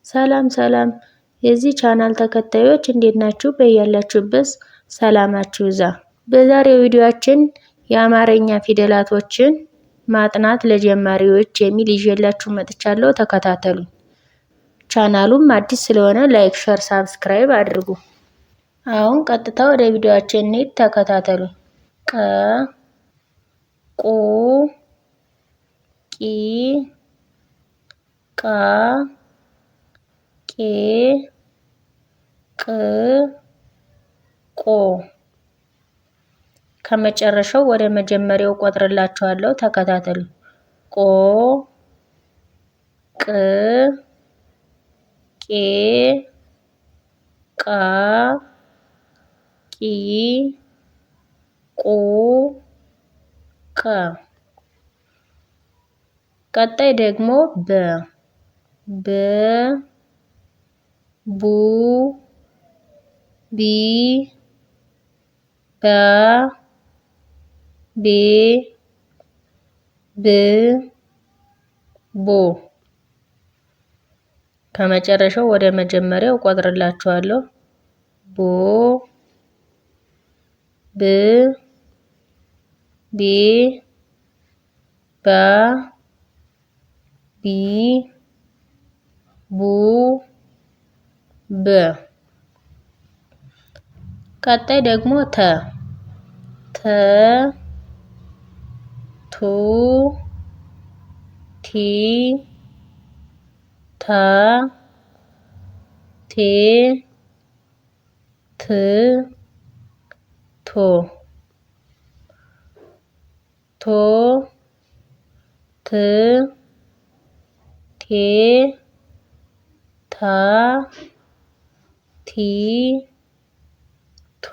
ሰላም ሰላም የዚህ ቻናል ተከታዮች እንዴት ናችሁ? በያላችሁበት ሰላማችሁ ይብዛ። በዛሬው ቪዲዮአችን የአማርኛ ፊደላቶችን ማጥናት ለጀማሪዎች የሚል ይዤላችሁ መጥቻለሁ። ተከታተሉ። ቻናሉም አዲስ ስለሆነ like፣ share፣ subscribe አድርጉ። አሁን ቀጥታ ወደ ቪዲዮአችን እንሂድ። ተከታተሉ። ቀ ቁ ቂ ቃ ቄ ቅ ቆ። ከመጨረሻው ወደ መጀመሪያው ቆጥርላችኋለሁ። ተከታተሉ። ቆ ቅ ቄ ቃ ቂ ቁ ቀ። ቀጣይ ደግሞ በ በ ቡ ቢ ባ ቤ ብ ቦ። ከመጨረሻው ወደ መጀመሪያው እቆጥርላችኋለሁ። ቦ ብ ቤ ባ ቢ ቡ በ። ቀጣይ ደግሞ ተ ተ ቱ ቲ ታ ቴ ት ቶ ቶ ት ቴ ታ ቲ ቱ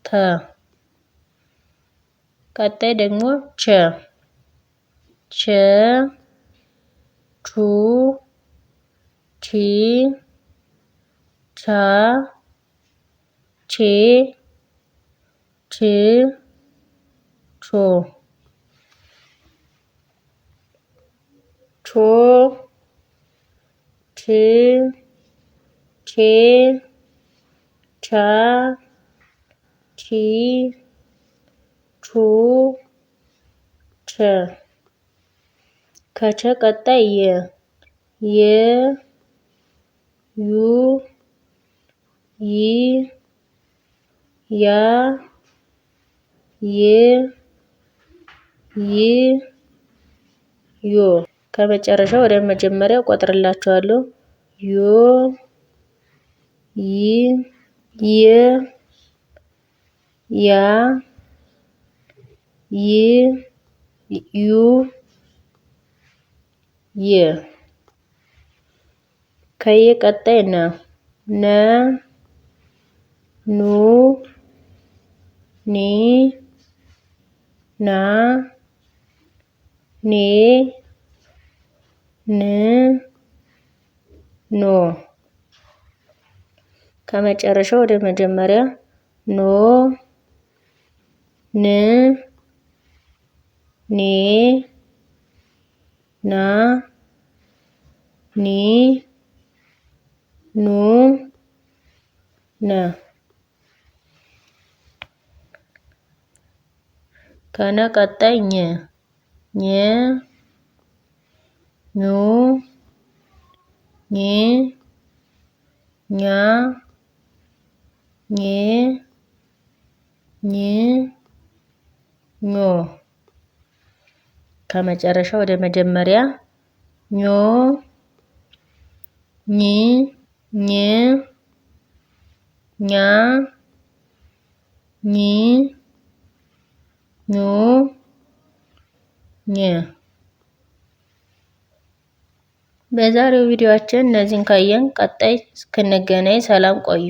ተ። ቀጣይ ደግሞ ቸ ቸ ቹ ቺ ቻ ቼ ች ቾ ቾ ች ቼ ቻ ቺ ቹ ቸ። ከቸ ቀጣይ የ የ ዩ ይ ያ ዬ ይ ዮ። ከመጨረሻው ወደ መጀመሪያው ቆጥርላችኋለሁ። ዮ ይ የ ያ ይ ዩ የ። ከየ ቀጣይ ነ ነ ኑ ኒ ና ኔ ን ኖ። ከመጨረሻው ወደ መጀመሪያ ኖ ን ኔ ና ኒ ኑ ነ። ከነ ቀጣይ ኘ ኘ ኙ ኚ ኛ ኜ ኝ ኞ። ከመጨረሻ ወደ መጀመሪያ ኞ ኝ ኝ ኛ ኚ ኙ ኘ። በዛሬው ቪዲዮአችን እነዚህን ካየን ቀጣይ እስክንገናኝ ሰላም ቆዩ።